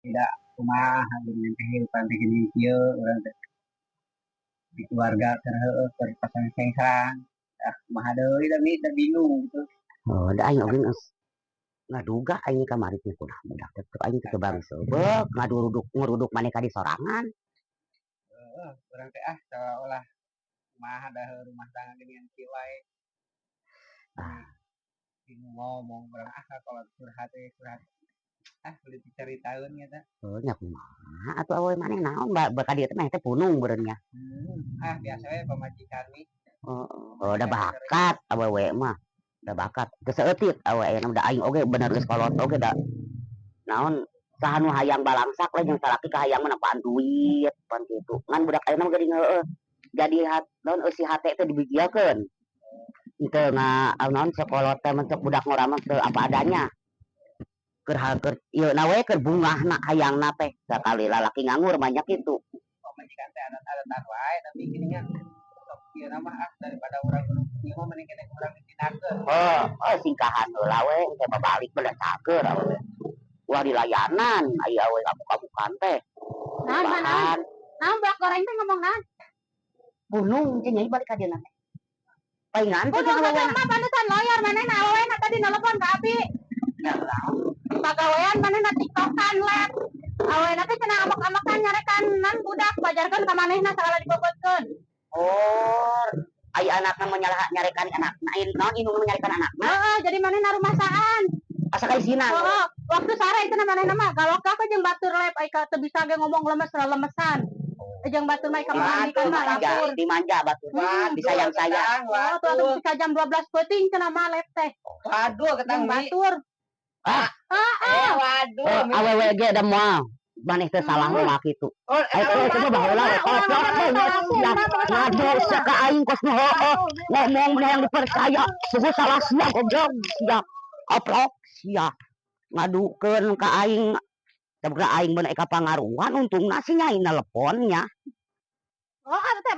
Tidak, kumaha geuning kehidupan teh geuning kieu urang teh. Di keluarga keur heueuh, keur pasang-sengsang. Ah, kumaha deui da, Mi, da bingung gitu. Oh, da aing oge geus ngaduga aing kamari teh kumaha budak teh aing teh teu bangseubeuh ngaduruduk nguruduk maneh ka di sorangan. Heeh, urang teh ah seolah-olah kumaha da rumah tangga geuningan kieu wae. Ah. Bingung ngomong urang ah kalau curhat teh curhat. Ah, kudu dicaritaeun eta. Oh, nya kumaha atuh awewe maneh naon ba ka dieu teh maneh teh punung beureun nya. Ah, biasa we pamajikan, Mi. Oh, oh, da bakat awewe mah. Da bakat teu saeutik awewe ayeuna, da aing oge bener geus kolot oge, da naon, saha nu hayang balangsak lah jeung salaki kahayang mah napaan duit pan kitu. Ngan budak ayeuna mah geuning heueuh. Jadi hat naon, eusi hate teh dibijiekeun. Henteu nga naon, sakolot teh mentok budak ngora mah teu apa adanya. Keur keur ieu na we, keur bungahna hayangna teh sakali lalaki nganggur mah nya kitu. Pamajikan teh adat-adatan wae, tapi geuningan sok ieu mah ah, daripada urang ieu mah mending keneh urang ditinakeun. Oh, oh, singkahan heula we, engke babalik mah da cager awewe. Wah, dilayanan aya awewe kabuk-kabukan teh. Naon, naon? Bahan. Naon budak goreng teh ngomong naon? Punung cing nyai balik ka dieu teh. Paingan teh Punung jeung teh awewe. Mah pantesan loyar manehna, awewena tadi nelpon ka abi. Pagawean manehna tiktokan live. Awewena teh cenah amok-amokan nyarekan nan budak bajarkeun ka manehna sagala dibobotkeun. Oh, aya anakna mah nyalah nyarekan anakna, naon, indungna mah nyarekan anakna. Heeh, jadi manehna rumasaan. Asa kaisinan. Heeh, waktu sare itu manehna mah galokak jeung batur live, ai ka teu bisa ge ngomong lemes lemesan. Jeung batur mah ka mandikan mah Dimanja, lapur. Dimanja batur. Disayang-sayang. Oh, tuh atuh bisa jam 12 peuting cenah mah live teh. Waduh, ketang Jeung Mi. batur. Ah. Eh, waduh. Oh, awewe ge da moal. Maneh teh salah mah kitu. Oh, Ayo coba baheula we kolot sia. Ngadu sia ka aing kos nu heueuh. Ngomong mun hayang dipercaya, suhu salah sia, goblok sia. Koplok sia. Ngadukeun ka aing. Tapi aing bener ka pangaruhan, untungna si nyai nelepon nya. Oh, atuh teh.